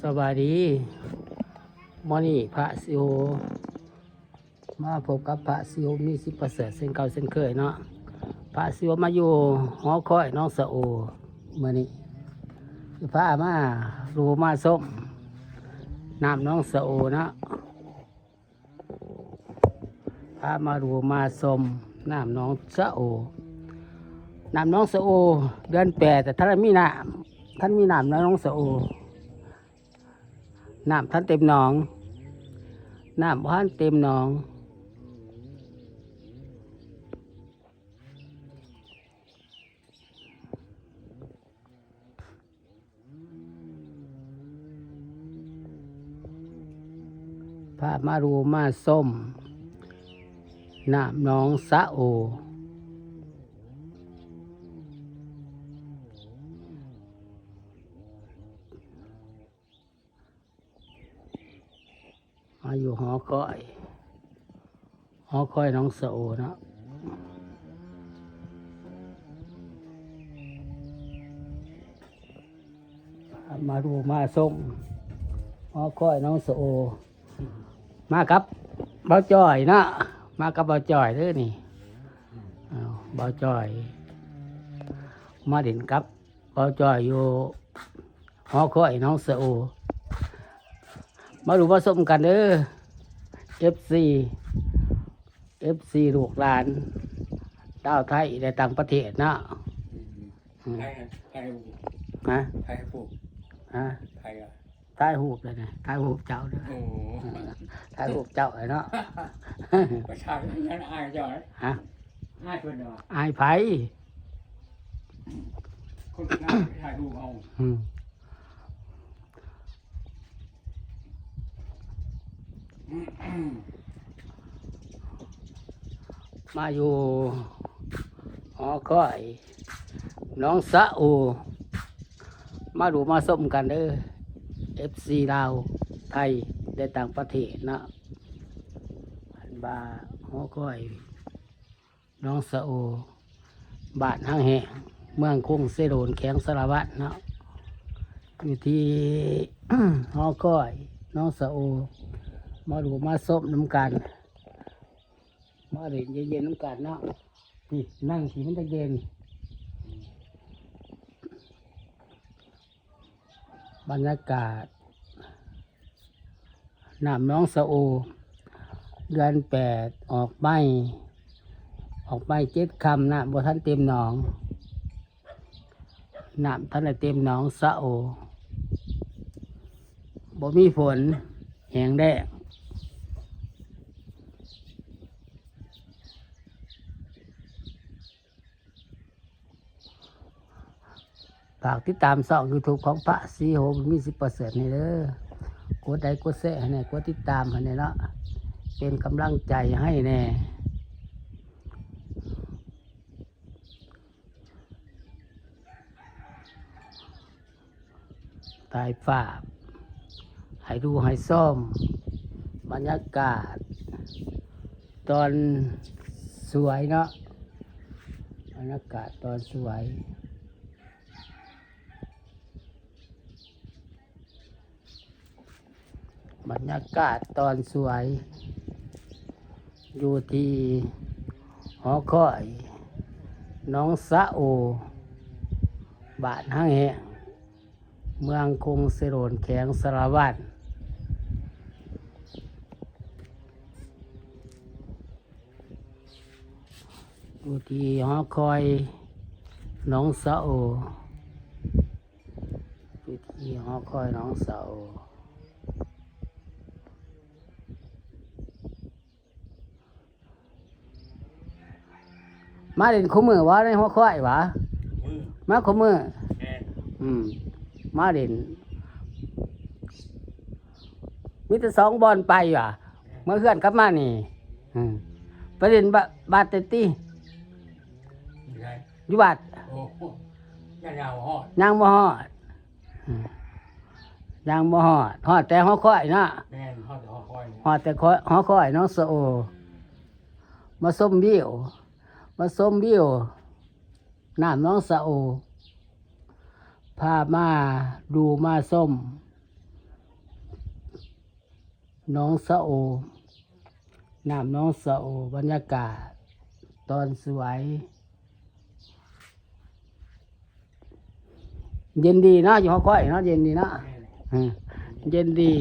ສະບາຍດີ ມື້ນີ້ພະສີໂອ ມາພົບກັບພະສີໂອ ມີສິດປະເສີດ ເຊັ່ນເກົ່າເຊັ່ນເຄີຍເນາະ. ພະສີໂອມາຢູ່ຫໍຄອຍໜອງສະໂອ ມື້ນີ້ ຊິພາມາດູມາຊົມນ້ຳໜອງສະໂອເນາະ. ພາມາດູມາຊົມນ້ຳໜອງສະໂອ. ນ້ຳໜອງສະໂອ ເດືອນແປດ ແຕ່ທັນມີນ້ຳ ທັນມີນ້ຳໃນໜອງສະໂອ. ນ້ຳທັນເຕັມໜອງ ນ້ຳບໍ່ທັນເຕັມໜອງ. ພາມາດູມາຊົມນ້ຳໜອງສະໂອ. ມາຢູ່ຫໍຄອຍ ຫໍຄອຍໜອງສະໂອເນາະ. ມາດູມາຊົມຫໍຄອຍໜອງສະໂອ ມາກັບບ່າວຈ້ອຍເນາະ ມາກັບບ່າວຈ້ອຍເດີນີ້. ອ້າວ ບ່າວຈ້ອຍ ມາຫຼິ້ນກັບບ່າວຈ້ອຍຢູ່ຫໍຄອຍໜອງສະໂອ. ມາດູມາຊົມກັນເດີ ເອັຟຊີ ເອັຟຊີ ລູກຫຼານຊາວໄທ ແລະ ຕ່າງປະເທດເນາະ. ອືມ ອືມ ໃຜ ໃຜ ຮະ? ໃຜປູກ? ຮະ? ໃຜ ຖ່າຍຮູບເລີຍນະ ຖ່າຍຮູບເຈົ້າເດີ. ໂອ້ ເອີ ຖ່າຍຮູບເຈົ້າເລີຍເນາະ. ປະຊາຊົນອາຍເຈົ້າເດ້. ຮະ? ອາຍເພິ່ນເນາະ. ອາຍໃຜ? ຄົນງາມຖ່າຍຮູບເອົາ. ອືມ ມາຢູ່ຫໍຄອຍໜອງສະໂອ ມາດູມາຊົມກັນເດີ ເອັຟຊີ ລາວ ໄທ ແລະ ຕ່າງປະເທດເນາະ. ອັນວ່າຫໍຄອຍໜອງສະໂອ ບ້ານຫາງແຫ້ງ ເມືອງຄົງເຊໂດນ ແຂວງສາລະວັນເນາະ ຢູ່ທີ່ຫໍຄອຍໜອງສະໂອ. ມາດູມາຊົມນຳກັນ ມາຫຼິ້ນເຢັນໆນຳກັນເນາະ. ນີ້ ນັ່ງທີ່ມັນຈະເຢັນ ບັນຍາກາດນ້ຳໜອງສະໂອ ເດືອນແປດ ອອກໄມ້ ອອກໄມ້ເຈັດຄ່ຳ ນ້ຳບໍ່ທັນເຕັມໜອງ. ນ້ຳທັນໄດ້ເຕັມໜອງສະໂອ ບໍ່ມີຝົນ ແຫ້ງແລ້ງ. ຝາກຕິດຕາມຊ່ອງຢູທູບຂອງພະສີໂຮ ບຸນມີ ສິບປະເສີດ ໃຫ້ເດີ. ກົດໄລກົດແຊໃຫ້ແດ່ ກົດຕິດຕາມໃຫ້ແດ່ເນາະ ເປັນກຳລັງໃຈໃຫ້ແດ່. ຖ່າຍພາບໃຫ້ດູໃຫ້ຊົມບັນຍາກາດຕອນສວຍເນາະ ບັນຍາກາດຕອນສວຍ. ບັນຍາກາດຕອນສວຍ ຢູ່ທີ່ຫໍຄອຍໜອງສະໂອ ບ້ານຫາງແຫ້ງ ເມືອງຄົງເຊໂດນ ແຂວງສາລະວັນ ຢູ່ທີ່ຫໍຄອຍໜອງສະໂອ. ຢູ່ທີ່ຫໍຄອຍໜອງສະໂອ ມາຫຼິ້ນຄູ່ມື້ຫວາ ໃນຫໍຄອຍຫວາ? ມື້ ມາຄູ່ມື້ ແມ່ນ ອືມ ມາຫຼິ້ນ ມີແຕ່ສອງບ່ອນໄປຫວາ? ເມືອເຮືອນກັບມານີ້ ອືມ ໄປຫຼິ້ນບາດ ບາດເຕະຕິ ຢູ່ໃສ? ຢູ່ວັດ ໂອ້ ຍັງ ຍັງບໍ່ຮອດ ຍັງບໍ່ຮອດ ອືມ ຍັງບໍ່ຮອດ ຮອດແຕ່ຫໍຄອຍເນາະ ແມ່ນ ຮອດແຕ່ຫໍຄອຍ ຮອດແຕ່ຫໍຄອຍໜອງສະໂອ ມາຊົມວິວ ມາຊົມວິວ ນ້ຳໜອງສະໂອ ພາມາດູມາຊົມ ໜອງສະໂອ, ນ້ຳໜອງສະໂອ, ບັນຍາກາດຕອນສວຍ ເຢັນດີເນາະ, ຢູ່ຫໍຄ້ອຍເນາະ, ເຢັນດີເນາະ, ເອີ ເຢັນດີ.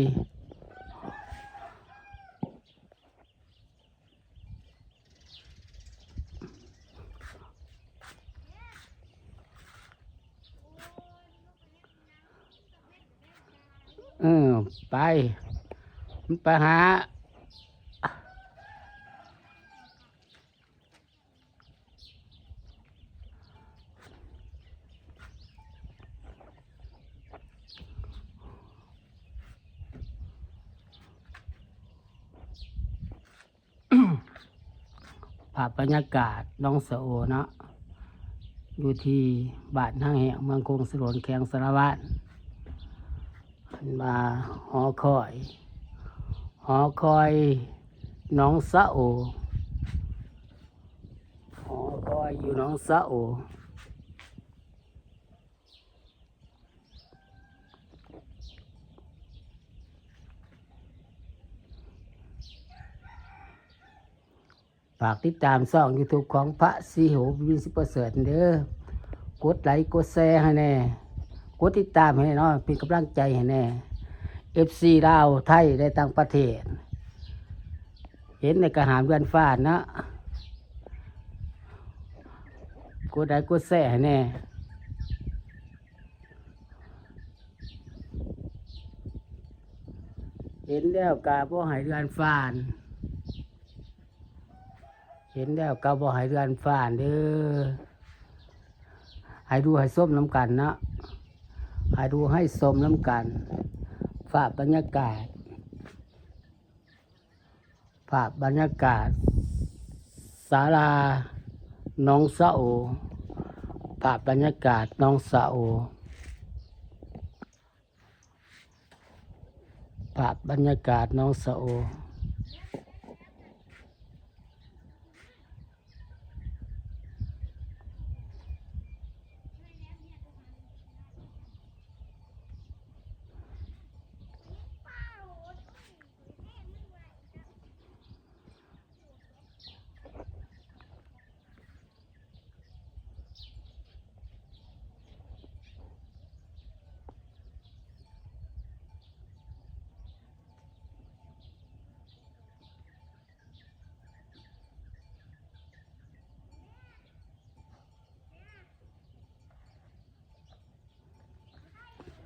ເອີ ໄປ ໄປຫາ ພາບບັນຍາກາດໜອງສະໂອເນາະ, ຢູ່ທີ່ບ້ານນາແຫ້ງ ເມືອງຄົງສະໂດນ ແຂວງສາລະວັນ. ເພິ່ນວ່າຫໍຄ້ອຍ, ຫໍຄ້ອຍໜອງສະໂອ, ຫໍຄ້ອຍຢູ່ໜອງສະໂອ. ຝາກຕິດຕາມຊ່ອງຢູທູບຂອງພະສີໂຫ ວິນ ສິປະເສີດເດີ. ກົດໄລກົດແຊໃຫ້ແດ່, ກົດຕິດຕາມໃຫ້ແດ່ເນາະ, ເປັນກຳລັງໃຈໃຫ້ແດ່. ເອັຟຊີ ລາວ, ໄທ ແລະ ຕ່າງປະເທດ ເຫັນແລ້ວກໍຫ້າມເດືອນຟ້ານເນາະ, ກົດໄລກົດແຊໃຫ້ແດ່. ເຫັນແລ້ວກໍບໍ່ໃຫ້ເດືອນຟ້ານ, ເຫັນແລ້ວກໍບໍ່ໃຫ້ເດືອນຟ້ານເດີ. ໃຫ້ດູໃຫ້ຊົມນຳກັນເນາະ, ໃຫ້ດູໃຫ້ຊົມນຳກັນ. ພາບບັນຍາກາດ ພາບບັນຍາກາດສາລາໜອງສະໂອ, ພາບບັນຍາກາດໜອງສະໂອ, ພາບບັນຍາກາດໜອງສະໂອ.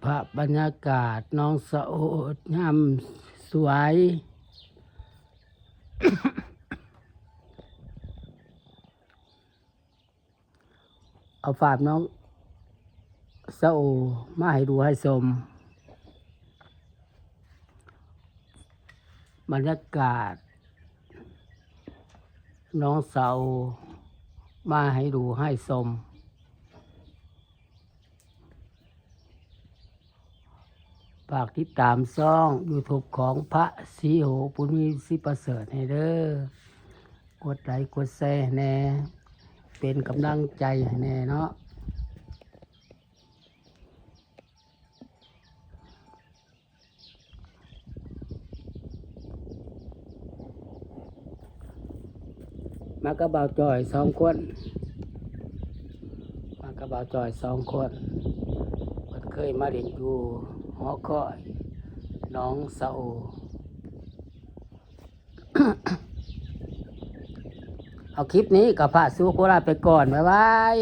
ພາບບັນຍາກາດໜອງສະໂອດຍາມສວຍ. ເອົາພາບໜອງສະໂອມາໃຫ້ດູໃຫ້ຊົມ, ບັນຍາກາດໜອງສະໂອມາໃຫ້ດູໃຫ້ຊົມ. ຝາກຕິດຕາມຊ່ອງຢູທູບຂອງພະສີໂຫ ບຸນມີ ສີປະເສີດ ໃຫ້ເດີ. ກົດໄລກົດແຊໃຫ້ແດ່, ເປັນກຳລັງໃຈໃຫ້ແດ່ເນາະ. ມາກັບບ່າວຈ່ອຍສອງຄົນ, ມາກັບບ່າວຈ່ອຍສອງຄົນ. ເພິ່ນເຄີຍມາຫຼິ້ນຢູ່ຫໍຄ້ອຍໜອງສະໂອ. ເອົາ ຄລິບນີ້ກໍພາສູ່ໂຄລາດໄປກ່ອນ. ບາຍບາຍ.